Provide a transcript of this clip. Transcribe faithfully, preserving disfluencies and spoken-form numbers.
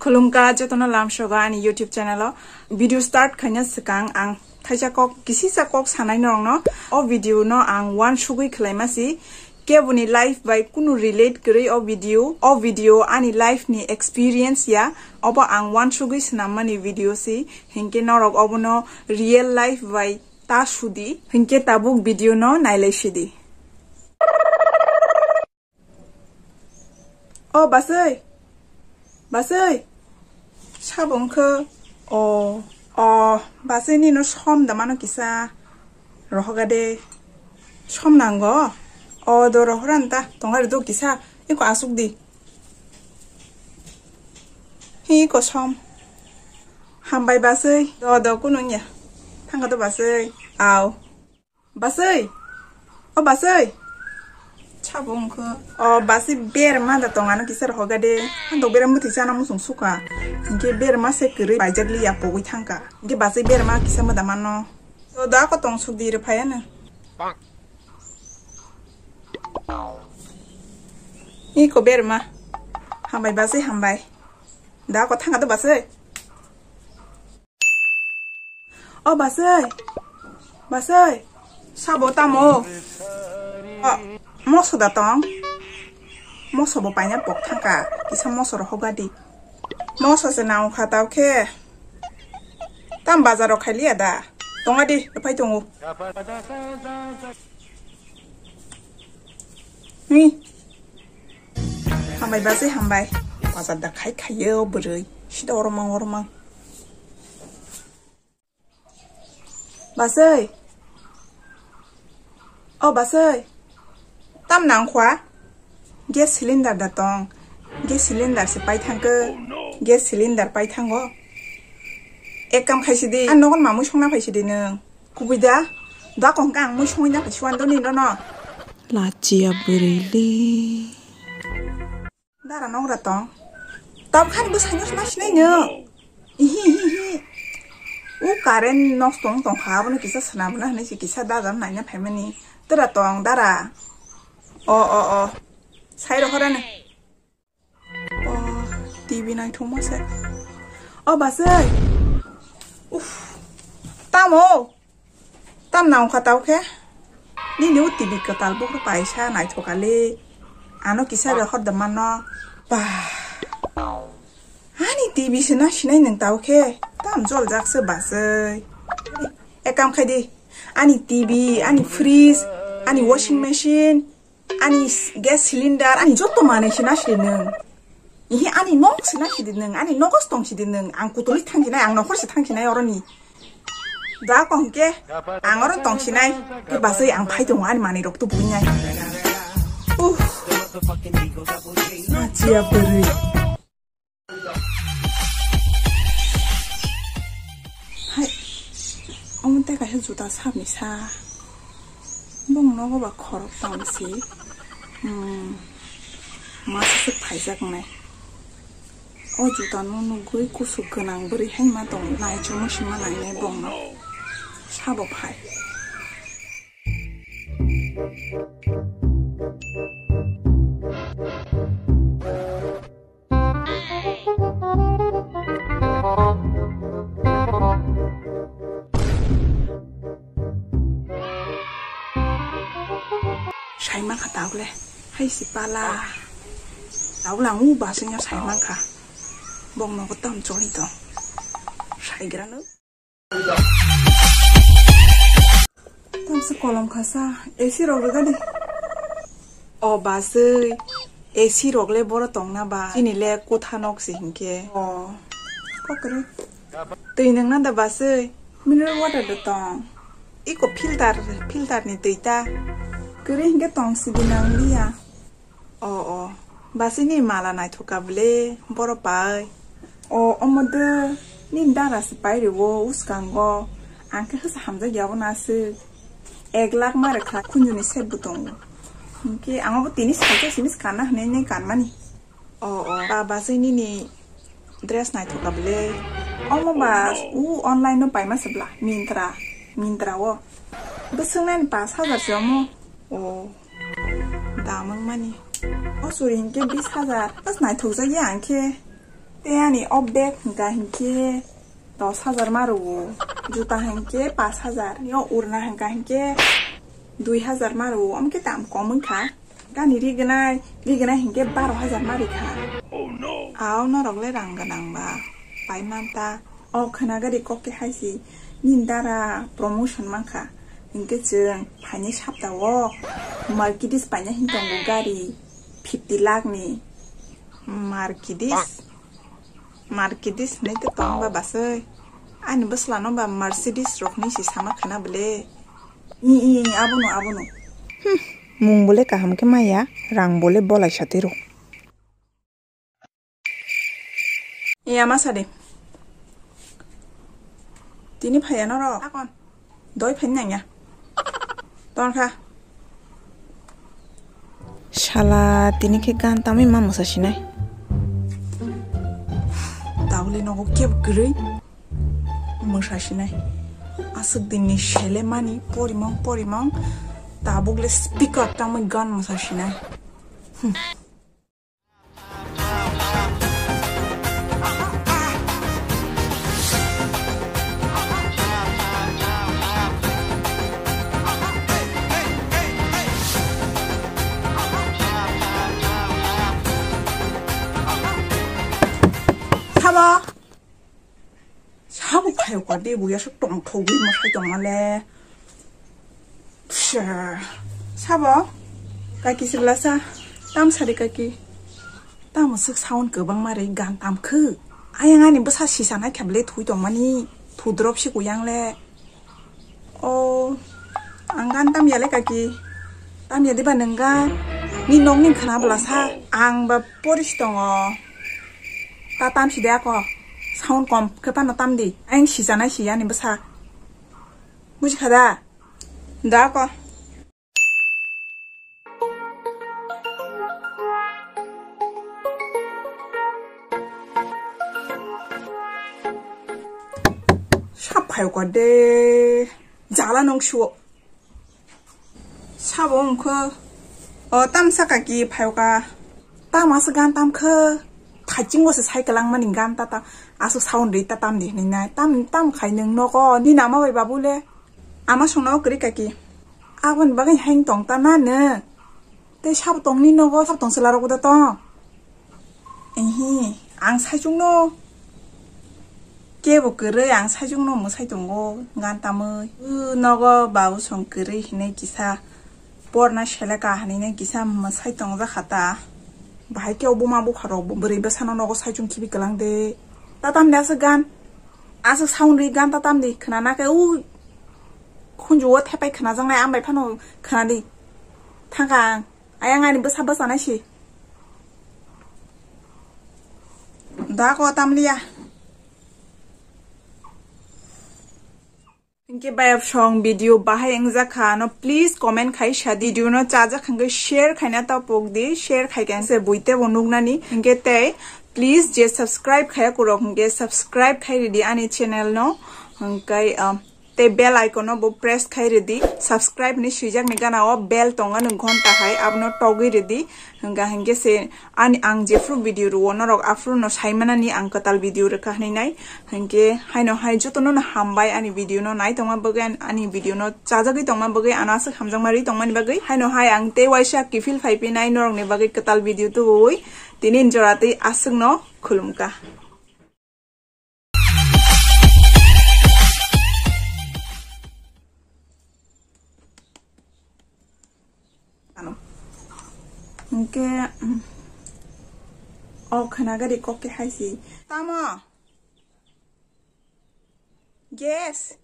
Khulumkha jotono lamsogo ani YouTube channel o. Video start khaina swkang ang thaisa kok, kisisa kok sanai norokno. O video no ang uansugwi khwlaima si. Keboni life bai kunu relate kwrwi o video. O video ani life ni experience ya. Obo ang uansugwi swnammani video si. Hinkhe norok obono real life bai ta sudi. Hinkhe tabuk video no nailai sidi. O baswi, baswi, sabo wngkha. O, o, baswi nino som da mano kisa rohoga de. Som nango? O do rohora nta, tonga do kisa, iko asuk di. Hi iko som. Hambai baswi, do do kunu nya. Thanga do baswi, au. Baswi. O baswi. Sabo wngkha. O baswi berma da tong ano kisa rohoga de. Hando bera muti chana musung suka. Hinkhe berma se kwrwi baijak li ya pogwi thangka. Hinkhe baswi berma kisa ma da mano. To da ko tong suk di re phaya na. Iko berma. Hambai baswi hambai. Da ko thanga do baswi. O baswi, baswi, sabo tamo? O, moso da tong? Moso bo paina pok thangka, kisa moso rohoga di. Moso se nang kha tao khe. Tam bazar o khailiya da? Tonga di, phai tongo. Ni. Hambai baswi hambai. Bazar da khai khaiyo bwrwi. Sida oromang oromang. Baswi. O baswi. Tam nang khwa? Gas cylinder da tong. Gas cylinder se pai thangkhe. Gas cylinder pai thango. Ek kam khaisi di. Ang nogon mamui songna phaisi di nung. Kubui da. Da kong kang mui songwi na phaisi wan do ni no no. Lachiya bwrwi le. Dara nogra tong. Tabkhani bwsai no sna sinai no. Ihi, ihi, ihi. U current nosto wng tongkha, abono kisa swnamna hinwi se kisa dajam naina phaimani. Dara tong, dara. O, o, o. Sai rohorani. O, T V naithokma se. O, basai. Uf. Tamo. Tam nang kha tao khe? Nini o T V kwtal buphuru paisa naithok ali. Ano kisa rohor da mano. Bah. Ani T V se na sinai nang tao khe? Tam jol jak se basai. Ekam khai di. Ani T V, ani fridge, ani washing machine. Ani s-, gas cylinder, ani joto manwi se nasidi nwng. Ihi ani nok se nasidi nwng, ani nogo se tongsidi nwng. Ang kutuli thangsinai, ang nokhor se thangsinai oroni. Da kong ke, ang oro tongsinai. Ke basai ang phai tongo ani manwi rok tubui nai. Uh. Achia puri. Hai, omo tei kaisa juta sabni sa. Bong nogo ba khorok tangsi. Hmm, masa se phaijak nai. O juta no nugui kusuk gwnang bwrwi hai ma tong nai, chwngno sima nai nai bong no. Sabo phai. Saimang kha tawle, hai si pala. Tawle ang u basingno saimang kha. Bong nogo tam choli tong. Saigrano. Tamsa kolom khasa, A C rok rwgadi. O baswi, A C rok le boro tongna ba? Chini le kutha nok se hinkhe. O, kokre. Twi nangna da baswi? Mineral water da tong. Iko filter, filter ni twi ta. Kwrwi hinkhe tong sidi nang liya. O, o. Basini mala naithoka bwle, boro pai. O, omo de, nini dara se pai rwo, uskango. Ang khe hwsa hamjak ya, obo na se. Ek lakh ma rwkha, khunjuni set bo tongo. Hinkhe ang obo tini salsa simi se kanna hwnwi nini kanmani. O, o. Ba, basai nini dress naithoka bwle. Omo ba, u online no paima se bwla, Myntra, Myntra o. Bwswk nani pash hajar se omo. O. Dam wngmani. O churi hinkhe bis hajar. Bas naithokjak ya ang khe. Tei ani o bag hwnkha hinkhe dos hajar ma rwo, juta hinkhe pash hajar, yo urna hwnkha hinkhe dui hajar ma rwo, omo khe dam kom wngkha. Gani rignai, rignai hinkhe baro hajar ma rikha. Ao norok le rang gwnang ba, pai manta. O khwna gari kok khe hai si, nini dara promotion mankha. Hinkhe chwng phainai sapta o Mercedes paina hin tongo gari fifty lakh ni. Mercedes? Mercedes hinwi tong ba basai. Ani bwsla no ba Mercedes rok hinwi si sama khwna bwle. I, i, i, abono, abono. Hmm, mung bole kaham khe maya, rang bole bolai satiro. Iya ma sadi. Tini phaiya norok. Akon. Doi phaini nangya. Tonkha. Shala, tini khe gan tamwi ma mwsa sinai. Tabule nogo kebo kwrwi mwsa sinai. Aswk dinni sele mani porimong porimong. Tabuk le speaker tangwi gan mwsa sinai. Hmm. Sabo. Sabo khayo ka de buya so tong thogwi mo sai tong ale. Psha. Sabo. Kaki sibla sa. Tam sari kaki. Tamo swk sound kwbangma rwi gan tam khu. Ayang ani bwsa sisa nai kheble thui tongmani. Thu drop si kuyang le. O, ang gan tam ya le kaki. Tam ya diba nwng gan? Ni nokni khwna bwla sa. Ang ba poris tongo. Ta tam si de ako. Sound kom khe pano tam di. Ayang sisa nai si ani bwsa. Buji kha da? Da ako. Sap phayo ka de. Jala nung suo. Sabo wngkho. O, tamsa kaki phayo ka. Tamo se gan tam khe. Thaiching o se sai kelang mani gan ta ta. Aswk sound ri ta tam di hinwi nai. Tam, tam khai nwng nogo. Ni nama bai babu le. Ama songno kwrwi kaki. Aboni bagwi haino tong ta na nw. Tei sabo tongni nogo, sabo tong chwla rok da tong. Ehe, ang saichung no. Kebo kwrwi ang saichung no mwsai tongo, gan tamwi. U nogo babu song kwrwi hinwi kisa porna seleka hinwi kisa mwsai tongjakha ta. Bahai kebo buma bupha rok bwrwi bwsano nogo saichung khibi kwlang de. Ta tam de aswk gan. Aswk sound ri gan ta tam di khwna na khe u khunju o thepai khwna jang nai ambai phano khwna di. Thangka ang. Ayang ani bwsa bwsa nai si. Da ko tam liya. Hinkhe bayap song video bahai wngjakha ano please comment khai sa di. Video no chajak hinkhe share khaina tapok di, share khai khe se buite bo nuknani. Hinkhe tei please je subscribe khaya kurok hinkhe subscribe khai ridi ani channel no. Hinkhe, um, tei bell icon no bo press khai ridi. Subscribe ni swijak ni gana o bell tonga nwng ghonta hai abono togwi ridi. Hinkhe hinkhe se ani ang jephru video rwo norok aphuru no saimanani ang kwtal video rwkha hinwi nai. Hinkhe haino hai jotono no hambai ani video no nai tongma bagwi, ani, ani video no chajagwi tongma bagwi, ano aswk hamjakma ri tongmani bagwi. Haino hai ang tei waisa kiphil phai phinai norokni bagwi kwtal video tubuwi tini jora tei aswkno khulumkha. Hinkhe, mm, o khwna gari kok khe hai si. Tamo? Gas?